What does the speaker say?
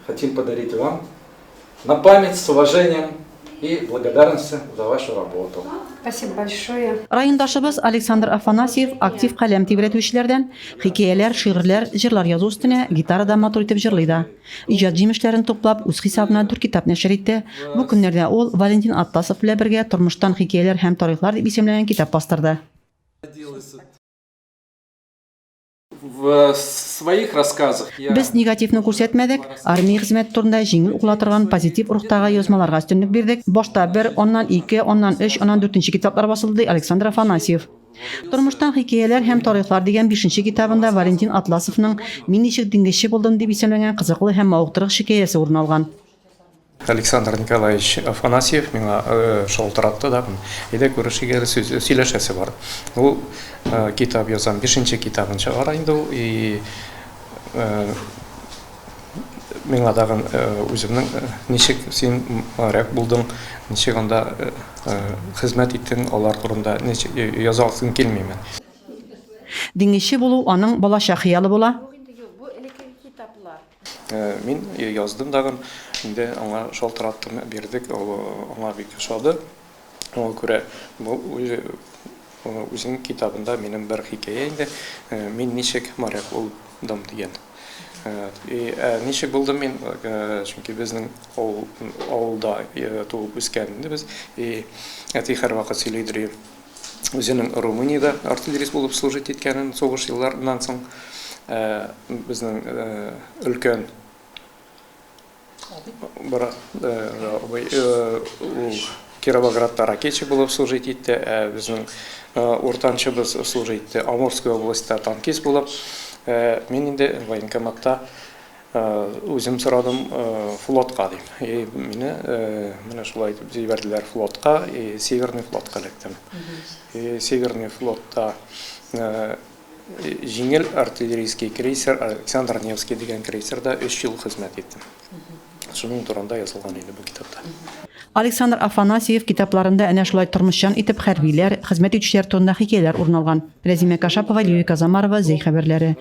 Хотим подарить вам на память с уважением и благодарностью за вашу работу. Спасибо большое. Райондашыбыз Александр Афанасьев актив каләм тибрәтүчеләрдән, хикәяләр, шигырьләр, җырлар язу өстенә гитарада матур итеп җырлый да. Иҗат җимешләрен туплап, үз хисабына дүрт китап нәшер итте. Бу көннәрдә ул Валентин Атласов белән бергә Тормыштан хикәяләр һәм тарихлар дип исемләгән китап бастырды. В своих рассказах я... Без негативны күрсәтмәдек, армия хезмәте турында җиңел укыла торган позитив рухтагы язмаларга өстенлек бирдек. Башта бер, аннан ике, аннан өч, аннан дүртенче китаплар басылды, ди Александр Афанасьев. Тормыштан хикәяләр һәм тарихлар дигән бишенче китабында Валентин Атласовның Мин ничек диңгезче булдым дип исемләнгән кызыклы һәм мавыктыргыч хикәясе урын алган. Александр Николаевич Афанасьев миңа шалтыратты да, әйдә күрешик әле, сүз сөйләшәсе бар. Ул китап язам, бишенче китабын чыгара инде ул. И миңа тагын үземнең ничек син моряк булдың, ничек анда хезмәт иттең, алар турында ничек язасың килмиме? Диңгезче булу аның балачак хыялы була. Мин яздым дагын, инде аңа шалтыраттым, бирдек, ул аңа бик ошады. Шуңа күрә бу үзенең китабында минем бер хикәя инде, мин ничек моряк булдым дигән. И ничек булдым мин, чөнки безнең авылда туып үскән инде без. И әти һәрвакыт сөйлидер, үзенең Румыниядә артиллерист булып служить иткәнен сугыш елларыннан соң безнең өлкән брат абый ул Кировоградта ракетчик булып служить итте, ә безнең уртанчыбыз служить итте Амурская областьта танкист булып. Мин инде военкоматта Үзем сорадым флотка дип. И мине менә шулай итеп җибәрделәр флотка, и Северный флотка эләктем. И Северный флотта җиңел артиллерийский крейсер Александр Невский дигән крейсерда өч ел хезмәт иттем. Шуның турында язылган инде бу китапта. Александр Афанасьев китапларында әнә шулай тормышчан итеп хәрбиләр, хезмәт итүчеләр турында хикәяләр урын алган. Рәзимә Кашапова, Лилия Казамарова, Зәй хәбәрләре.